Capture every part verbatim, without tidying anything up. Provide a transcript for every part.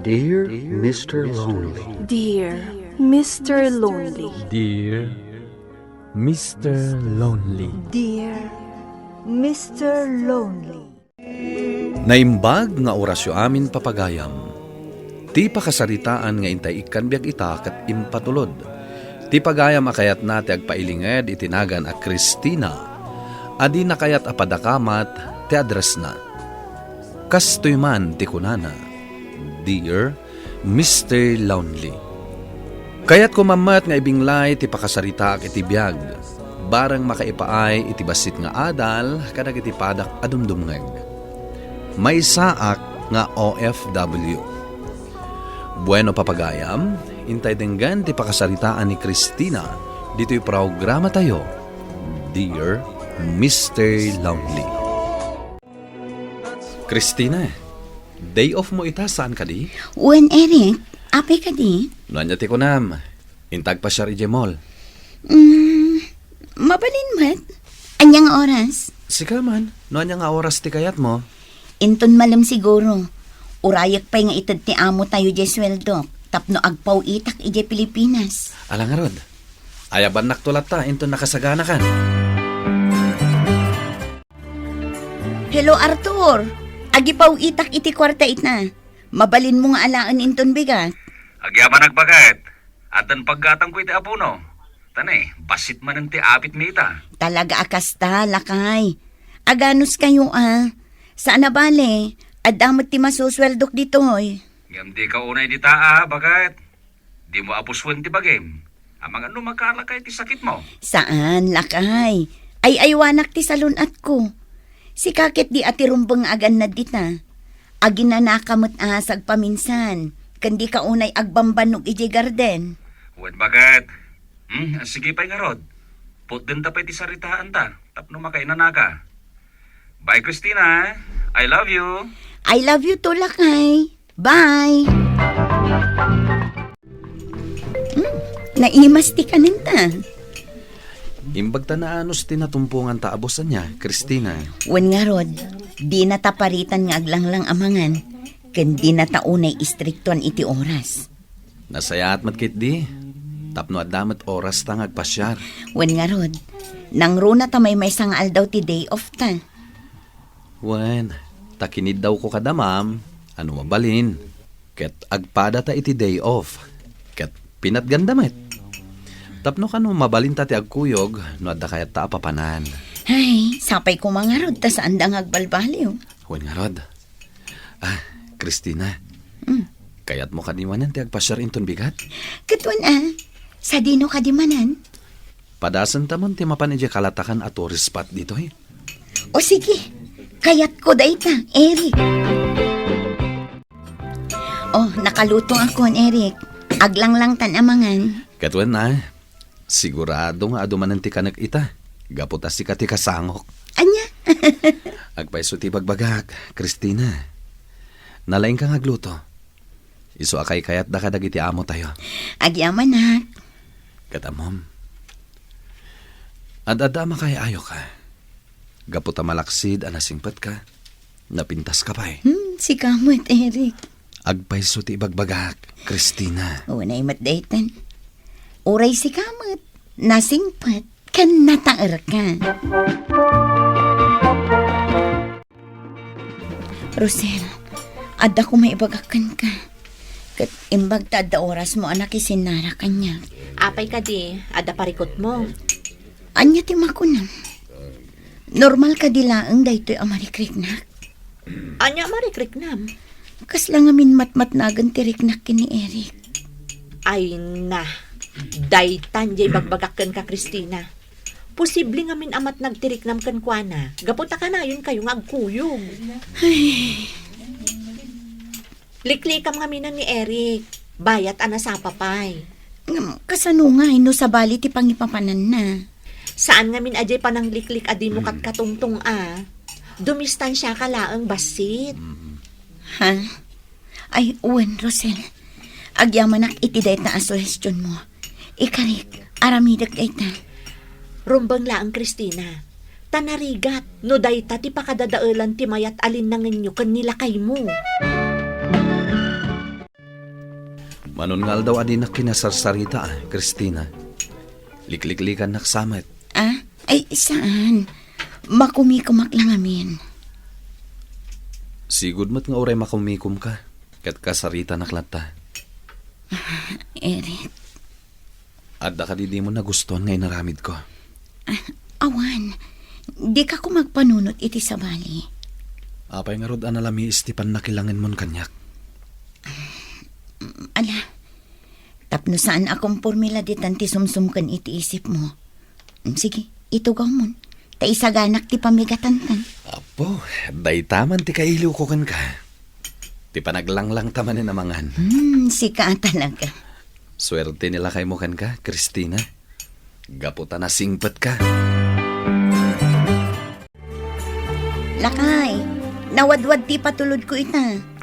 Dear Mister Lonely. Dear Mister Lonely. Dear Mister Lonely. Dear Mister Lonely. Naimbag nga orasyo amin, papagayam. Ti pakasaritaan nga intay ikkan biag ita ket impatulod. Ti pagayam a kayatna ti agpailinged iti nagan a Christina, a dina kayat a padakamat ti addressna. Kastoy man ti kunana, Dear Mister Lonely. Kayatko man met nga ibinglay ti pakasaritaak iti biag, bareng makaipaay iti bassit nga adal kadagiti padak a dumdumngeg. Maysaak nga O F W. Bueno, papagayam, intay denggen ti pakasaritaan ni Christina ditoy programatayo, Dear Mister Lonely. Christina, day off mo ita, saan kadi? Wen, Eric. Apay kadi? No ania ti kunam, inta agpasiar idiay mall. Mm, mabalin met. Ania nga oras? Sika man, no ania nga oras ti kayatmo? Inton malem siguro. Urayek pay nga ited ti amo tayo diay sueldok tapno agpaw-itak idiay Pilipinas. Ala ngarud, ayabannakto latta inton nakasaganakan. Hello, Arthur. Agipaw-itak iti kuarta ita. Mabalinmo nga alaen inton bigat. Agyamanak, baket. Addan paggatangko iti abono. Tane, bassit manen ti apitmi ita. Talaga a kasta, lakay. Aganos kayo, a. Saan a bale, adda met ti masusueldok ditoy. Ngem dika unay dita, a, baket. Dimo apusuen ti bagim. Amangan no makalakay ti sakitmo. Saan, lakay. Ay-aywanak ti salun-atko. Sika ket di a ti rumbeng nga agannad dita. Aginanaka met a sagpaminsan, ken dika unay agbambannog idiay garden. Wen, baket. Hmm, sige pay ngarud. Putdenta pay ti saritaanta tapno makainanaka. Bye, Christina. I love you. I love you too, lakay. Bye. Hmm, naimas ti kanenta. Imbag ta naanus ti natumponganta a bus ania, Christina. Wen ngarud, dina ta paritan nga aglanglang a mangan, ken dina ta unay istriktuan iti oras. Nasayaat met ketdi, tapno adda met orasta nga agpasiar. Wen ngarud, nangruna ta maymaysa nga aldaw ti day off ta. Wen, ta kiniddawko kada ma'am, a no mabalin, ket agpadata iti day off, ket pinatganda met. Tapno kano mabalinta ti agkuyog no adda kayatta a papanan. Ay, sapay koma ngarud ta saanda nga agbalbaliw. Wen ngarud. Ah, Christina. Hmm. Kayatmo kadi manen ti agpasiar inton bigat? Ket wen a, sadino kadi manen? Padasenta man ti mapan idiay kalatakan a tourist spot ditoy. O sige, kayatko dayta, Eric. O, nakaluto akon, Eric. Aglanglang tan amangan. Ket wen a, sigurado nga adu manen ti kanek ita, gapu ta sika ti kasangok. Ania? Agpayso ti bagbagak, Christina. Nalaingka nga agluto. Isu a kaykayatda kadagiti amo tayo. Agyamanak. Ket ammom, ad-adda a makay-ayoka. Gapu ta malaksid a nasingpetka, napintaska pay. Hmm, sika met, Eric. Agpayso ti ibagbagak, Christina. Unay met daytan. Uray sika met, nasingpet ken nataerka. Rosel, adda koma ibagak kenka. Ket imbag ta adda orasmo a nakisinnara kaniak. Apay kadi, adda parikutmo? Ania ti makunam? Normal kadi laeng daytoy a marikriknak? Ania a marikriknam? Kasla ngamin matmatnagen ti riknak ken ni Eric. Ay na, daytan diay bagbagak kenka, Christina. Posible ngamin a matnag ti riknam kenkuana, gapu ta kanayonkayo nga agkuyog. Ay. Liklikam ngamin ni Eric, bayat a nasapa pay. Ngem, kasano ngay no sabali ti pangipapananna? Saan ngamin a diay panangliklik a dimo katkatungtong a. Dumistansiaka laeng bassit. Ha? Ay, wen, Rosel. Agyamanak iti dayta a suhestionmo. Ikarik, aramidek dayta. Rumbeng laeng, Christina. Ta narigat no dayta ti pakadadaelan ti mayat a linnangenyo ken ni lakaymo. Manon nga aldaw a dinak kinasarsarita, a, Christina. Likliklikannak sa met. Ah? Ay, saan? Makumikumak la ngamin. Sigud met nga uray makumikomka, ket kasaritanak latta. Eric. Adda kadi dimo nagustuan nga inaramidko? Ah, awan. Dika koma agpanunot iti sabali. Apay ngarud a nalamiis ti pannakilangenmon kaniak? Ala, tapno saan a komporme la ditan ti sumsumken iti isipmo. Sige, itugawmon. Ta isaganak ti pamigatantan. Apo, dayta man ti kailiwko kenka. Ti panaglanglangta manen a mangan. Hmm, sika a talaga. Suerte ni lakaymo kenka, Christina. Gapu ta nasingpetka. Lakay, nawadwad ti ipatulodko ita.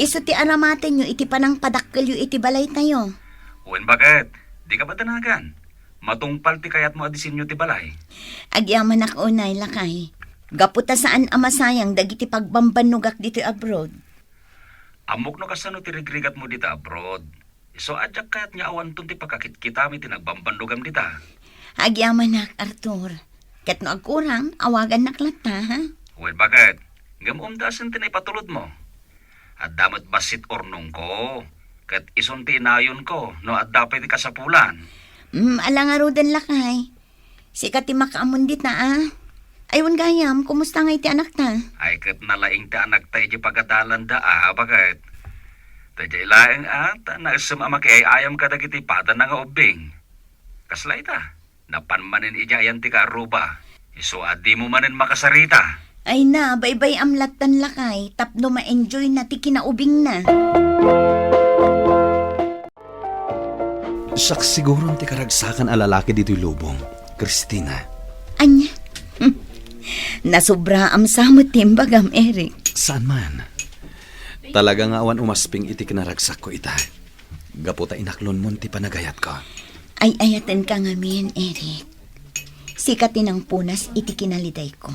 Isu ti aramatenyo iti panangpadakkelyo iti balaytayo. Wen, baket? Dika ba danagan? Matungpal ti kayatmo a disenyo ti balay. Agyamanak unay, lakay. Gapu ta saan a masayang dagiti pagbambannogak ditoy abroad. Ammok no kasano ti rigrigatmo dita abroad. Isu a diak kayat nga awanton ti pakakitkitami ti nagbambannogam dita. Agyamanak, Arthur. Ket no agkurang, awagannak latta, ha? Wen, baket? Ngem umdasen ti naipatulodmo. Adda met bassit urnongko, ket isun ti inayonko no adda pay ti kasapulan. Mm, ala ngaruden, lakay. Sika ti makaammon dita, a. Ay, wen gayam, kumusta ngay ti anakta? Ay, ket nalaing ti anakta iti pagadalanda, a, baket? Daydiay laeng, a, ta naisem a makiay-ayam kadagiti padana nga ubbing. Kasla ita, napan manen idiay ayan ti kaarruba. Isu a dimo manen makasarita. Ay na, baybay-am lattan, lakay, tapno ma-enjoy na ti kinaubingna. Siak siguron ti karagsakan a lalaki ditoy lubong, Christina. Ania? Nasubraam sa met ti imbagam, Eric. Saan man. Talaga nga awan umasping iti kinaragsakko ita. Gapu ta inaklonmon ti panagayatko. Ay-ayatenka ngamin, Eric. Sika ti nangpunas iti kinalidayko.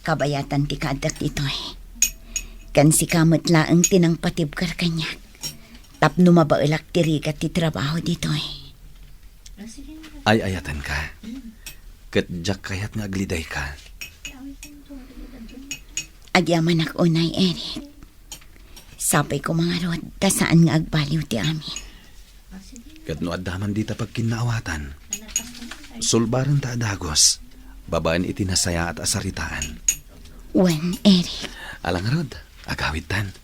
Kabayatan ti kaaddak ditoy. Ken sika met laeng ti nangpatibker kaniak. Tapno mabaelak ti rigat ti trabaho ditoy. Ay-ayatenka. Ket diak kayat nga aglidayka. Agyamanak unay, Eric. Sapay koma ngarud ta saan nga agbaliw ti amin. Ket no adda man dita pagkinnaawatan, sulbarenta a dagus, babaen iti nasayaat a saritaan. Wen, Eric. Ala ngarud, agawidtan.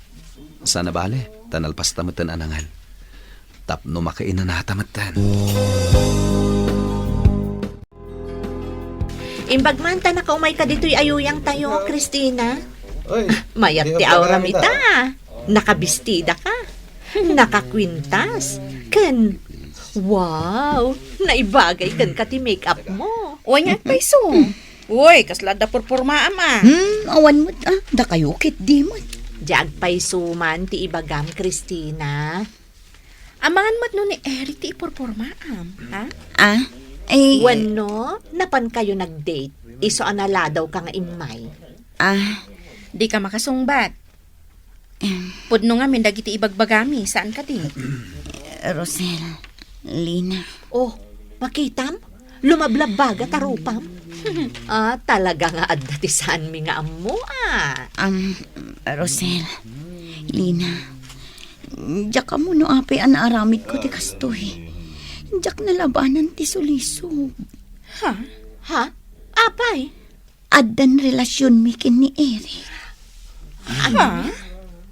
Saan a bale, ta nalpasta metten a nangan. Tapno makainanata metten. Imbag man ta nakaumayka ditoy ayuyangtayo, Christina. Ay, mayat ti auram ita. Nakabistida ka. Nakakwintas. Ken, wow, naibagay kenka ti make-up mo. Wen nga agpayso. Uy, kasla adda purpurmaam, a. Hmm, awan met, a. Dakayo ket di met. Di agpayso man ti ibagam, Christina. Amangan met no ni Eric ti ipurpurmaam, ha? Ah, eh. Wenno, napankayo nag-date, isu a naladawka nga immay? Ah. Dika makasungbat. Em. Pudno ngamin dagiti ibagbagami, saan kadi? Rosel, Lina. Oh, makitam? Lumablabbaga ta rupam? Ah, talaga nga adda ti saanmi nga ammo, a. Am, Rosel, Lina, diak ammo no apay a naaramidko ti kastoy. Diak nalabanan ti sulisog. Ha? Ha? Apay? Addan relasionmi ken ni Eric. Ha?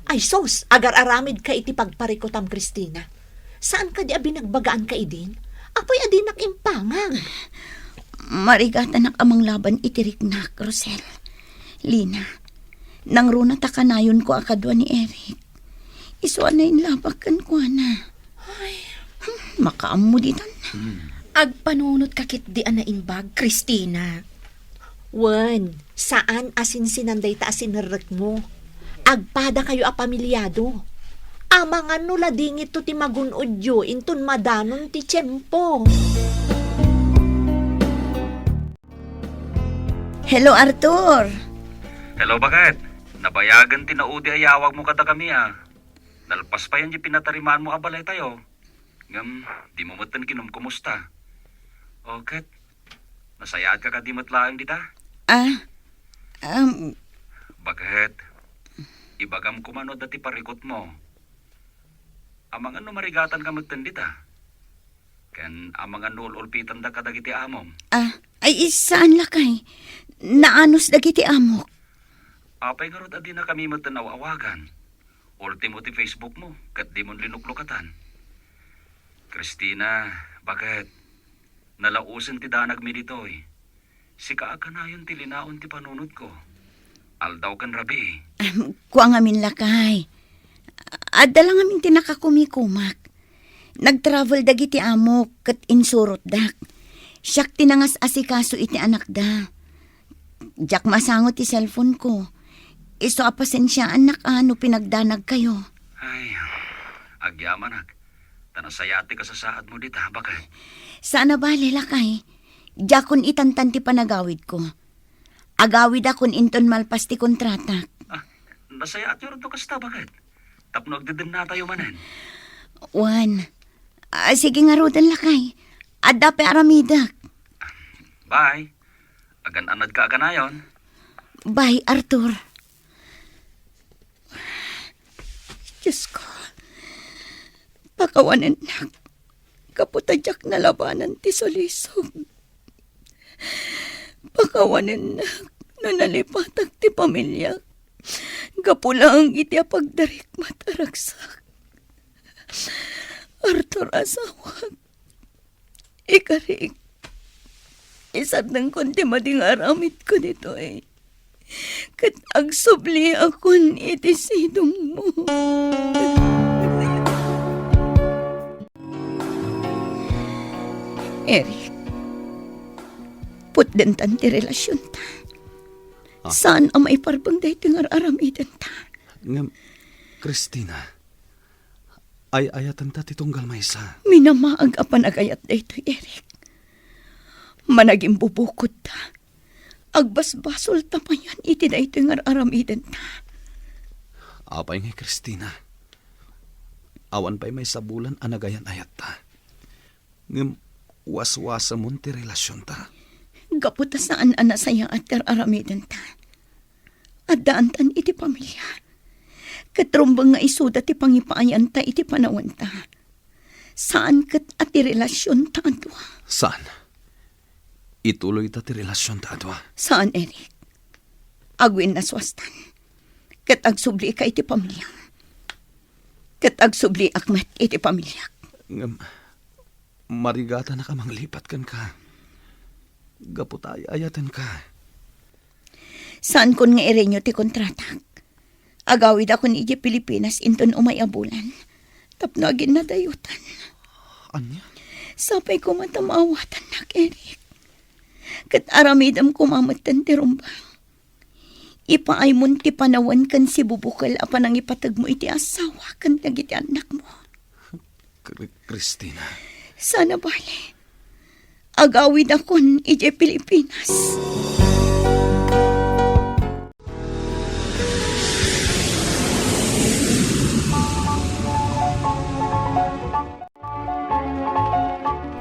Ay sus, agar-aramidka iti pagparikutam, Christina. Saan kadi a binagbagaanka idin? Apay a dinak impangag? Marigatanak a manglaban iti riknak, Rosel. Lina, nangruna ta kanayonko a kadua ni Eric. Isu a nainlabak kenkuana. Ay. Hmm, makaammo ditan. Agpanunotka ketdi a naimbag, Christina. Wen, saan a sinsinan dayta a sinerrekmo. Agpadakayo a pamiliado. Amangan no ladingitto ti magun-odyo inton madanon ti tiempo. Hello, Arthur. Hello, baket? Nabayagen ti naudi a yawagmo kadakami, a. Nalpas payen ti pinatarimaanmo a balaytayo. Ngem, dimo metten kinumkumusta. O, ket, nasayaatka kadi met laeng dita? Ah, um, Baket, ibagam koma no adda ti parikutmo. Amangan no marigatanka metten dita. Ken amangan no ul-ulpitanda kadagiti amom. Ah, ay, saan, lakay. Naanus dagiti amok. Apay ngarud a dinakami metten aw-awagan? Ultimo ti Facebook mo, ket dimon linuklukatan. Christina, baket? Nalaosen ti danagmi ditoy. Sika a kanayon ti linaon ti panunotko. Aldaw ken rabii. Am, kua ngamin, lakay. Adda la ngamin ti nakakumikumak. Nag-travel dagiti amok ket insurotdak. Siak ti nangas-asikaso iti anakda. Diak masango ti cellphone ko. Isu a pasensiaannak a no pinagdanagkayo. Ay, agyamanak. Ta nasayaat ti kasasaadmo dita, baket? Saan a bale, lakay. Diakon itantan ti panagawidko. Agawidakon inton malpas ti kontratak. Ah, nasayaatyo rudto kasta, baket? Tapno agdedennatayo manen. Wen. Ah, sige ngaruden, lakay. Adda pay aramidek. Bye. Agan-anadka a kanayon. Bye, Arthur. Diosko, pakawanennak gapu ta diak nalabanan ti sulisog. Pakawanennak no nalipatak ti pamiliak gapu laeng iti apagdarikmat a ragsak. Arthur, asawak, ikarik, isardengkon ti madi nga aramidko ditoy, ket agsubliakon iti sidongmo. Eric, putdentan ti relasionta. Ah. Saan a maiparbeng daytoy nga ar-aramidenta. Ngem, Christina, ay-ayatenta ti tunggal maysa. Minamaag a panagayat daytoy, Eric. Managimbubukodta. Agbasbasolta manen iti daytoy nga ar-aramidenta. Apay ngay, Christina? Awan pay maysa bulan a nagayan-ayatta. Ngem waswasamon ti relasionta. Gapu ta saan a nasayaat ti ar-aramidenta. Addaantan iti pamilia. Ket rumbeng nga isuda ti pangipaayanta iti panawenta. Saan ket a ti relasionta a dua. Saan. Ituloyta ti relasionta a dua. Saan, Eric. Agwinnaswastan. Ket agsubliika iti pamiliam. Ket agsubliak met iti pamiliak. Ngem, marigatanak a manglipat kenka. Gapu ta ay-ayatenka. Saankon nga irenew ti kontratak. Agawidakon idiay Pilipinas inton umay a bulan. Tapno aginnadayutan. Ania? Sapay koma ta maawatannak, Eric. Ket aramidem koma metten ti rumbeng. Ipaaymon ti panawen ken sibubukel a panangipategmo iti asawa ken dagiti annakmo. Kri-, Christina. Saan a bale. Agawidakon idiay Pilipinas.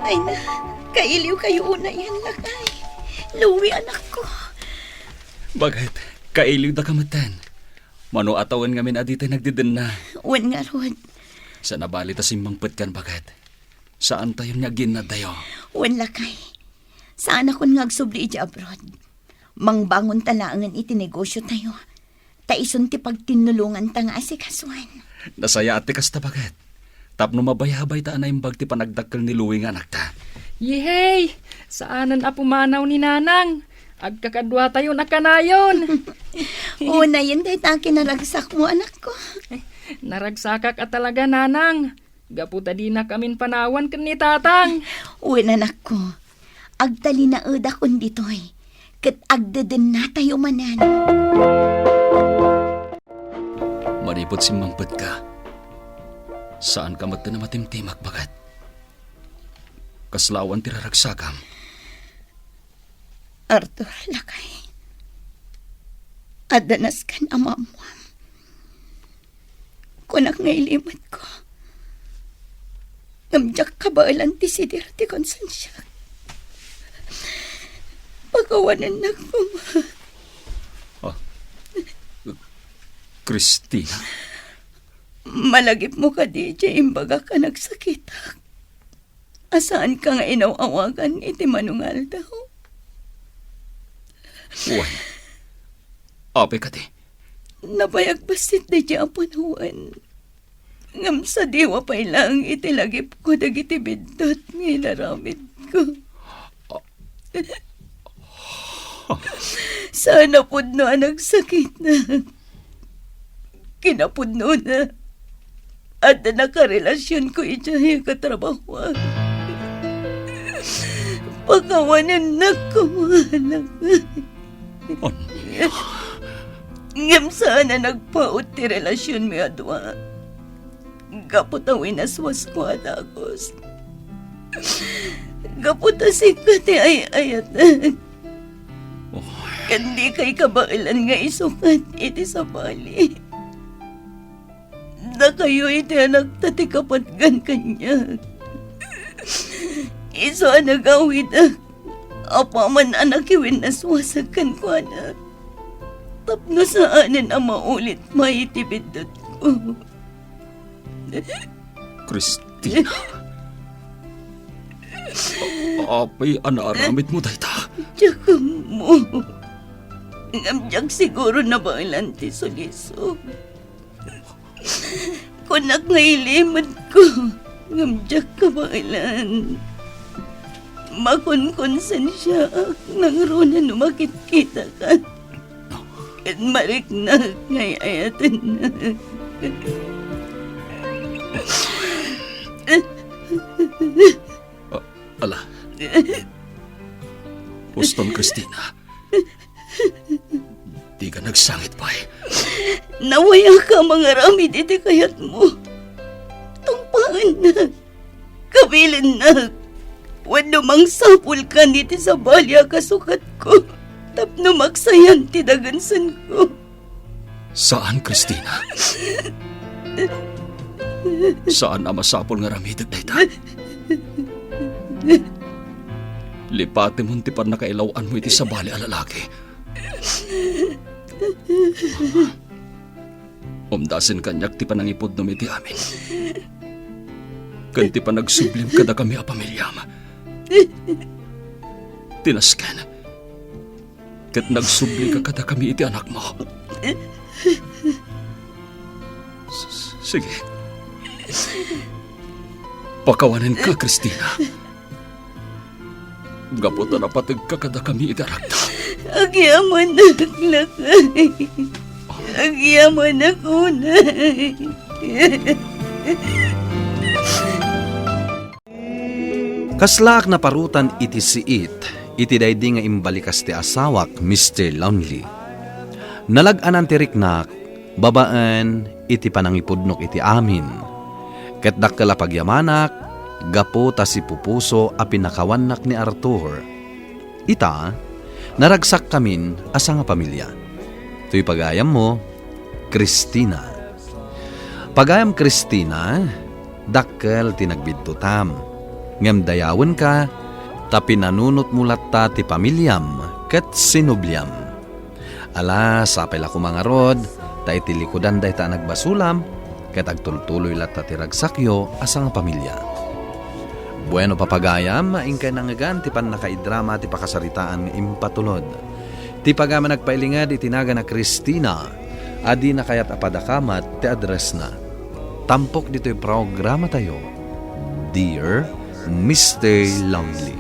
Ay na, kailiwkayo unayen, lakay. Louie, anakko. Baket, kailiwdaka metten. Mano a tawen ngamin a ditay nagdedenna. Wen ngarud. Saan a bale ta simmangpetkan, baket. Saantayon nga aginnaddayo. Wen, lakay. Saanakon nga agsubli idiay abroad. Mangbangonta laengen iti negosiotayo. Ta isun ti pagtinnulonganta nga asikasuen. Nasayaat ti kasta, baket. Tapno mabayabayta a naimbag ti panagdakkel ni Louie nga anakta. Yehey! Saanen a pumanaw ni Nanang. Agkakaduatayon a kanayon. Unayen dayta a kinaragsakmo, anakko. Naragsakak a talaga, Nanang. Gapu ta dinakamin panawan ken ni Tatang. Wen, anakko. Agtalinaedakon ditoy, ket agdedennatayo manen. Manipud simmangpetka, saanka met a matimtimak, baket. Kasla awan ti raragsakam. Arthur, lakay. Adda nasken a maammuam. Kunak nga ilimetko. Ngem diak kabaelan ti sidir ti konsensiak. Pakawanennak koma. Ah, Christina. Malagipmo kadi diay imbagak a nagsakitak? A saanka nga inaw-awagan iti manungaldaw? Wen, apay kadi? Nabayag bassit daydi a panawen. Ngem sadiwa pay laeng iti lagipko dagiti biddut nga inaramidko. Saan a pudno a nagsakitak. Kinapudnona, adda nakarelasionko idiay katrabahoan. Pakawanennak koma, anak. Ania? Ngem saan a nagpaut ti relasionmi a dua. Gapu ta winaswasko a dagus. Gapu ta sika ti ay-ayatek. Oh. Ken dika kabaelan nga isukat iti sabali. Dakayo iti anakta ti kapatgan kaniak. Isu a nagawidak, apaman a nakiwinnaswasak kenkuana, tapno saanen a maulit pay iti biddutko. Christina. Apay a naaramidmo dayta? Diak ammo. Ngem diak siguro nabaelan ti sulisog. Kunak nga ilimetko, ngem diak kabaelan. Makonkonsensiaak nangruna no makitkitaka. Ket mariknak nga ay-ayatennak. Ah, ala. Huston, Christina. Dika nagsangit pay. Nawayak a mangaramid iti kayatmo. Tungpaennak. Kabilinnak. Wenno mangsapulkan iti sabali a kasukatko tapno maksayan ti dagensenko. Saan, Christina. Saan a masapul nga aramidek dayta. Lipatemon ti pannakailaw-anmo iti sabali a lalaki. Umdasen kaniak ti panangipudnom iti amin. Ken ti panagsublim kadakami a pamiliam. Ti nasken, ket nagsublika kadakami iti anakmo. S-, sige. Pakawanenka, Christina. Gapu ta napategka kadakami iti anakta. Agyamanak, lakay. Agyamanak unay. Kaslaak naparutan iti siit, iti daydi nga imbalikas ti asawak, Mister Lonely. Nalag-anan ti riknak, babaen iti panangipudnok iti amin. Ket dakkel a pagyamanak, gapu ta sipupuso a pinakawannak ni Arthur. Ita, naragsakkami a sangapamilia. Toy pagayammo, Christina. Pagayam Christina, dakkel ti nagbiddutam. Ngem dayawenka, ta pinanunotmo latta ti pamiliam ket sinubliam. Ala, sapay la koma ngarud, ta iti likudan dayta a nagbasolam, ket agtultuloy latta ti ragsakyo a sangapamilia. Bueno, papagayam, inkay nangngegan ti pannakaidrama ti pakasaritaan nga impatulod. Ti pagayam a nagpailinged iti nagan a Christina, a dina kayat a padakamat ti addressna. Tampok ditoy programatayo, Dear Mister Lonely.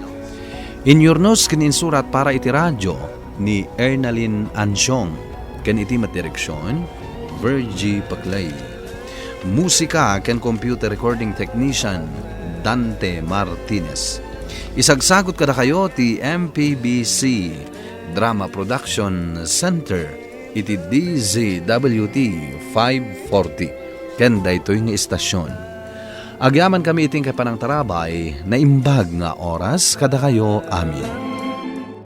Inyurnos ken insurat para iti radio ni Ernalyn Ansiong, ken iti met direksion, Virgie Paclay. Musika ken computer recording technician, Dante Martinez. Isagsagut kadakayo ti M P B C Drama Production Center iti D Z W T five forty ken daytoy nga istasyon. Agyamankami iti inkay panangtarabay, naimbag nga oras kadakayo amin.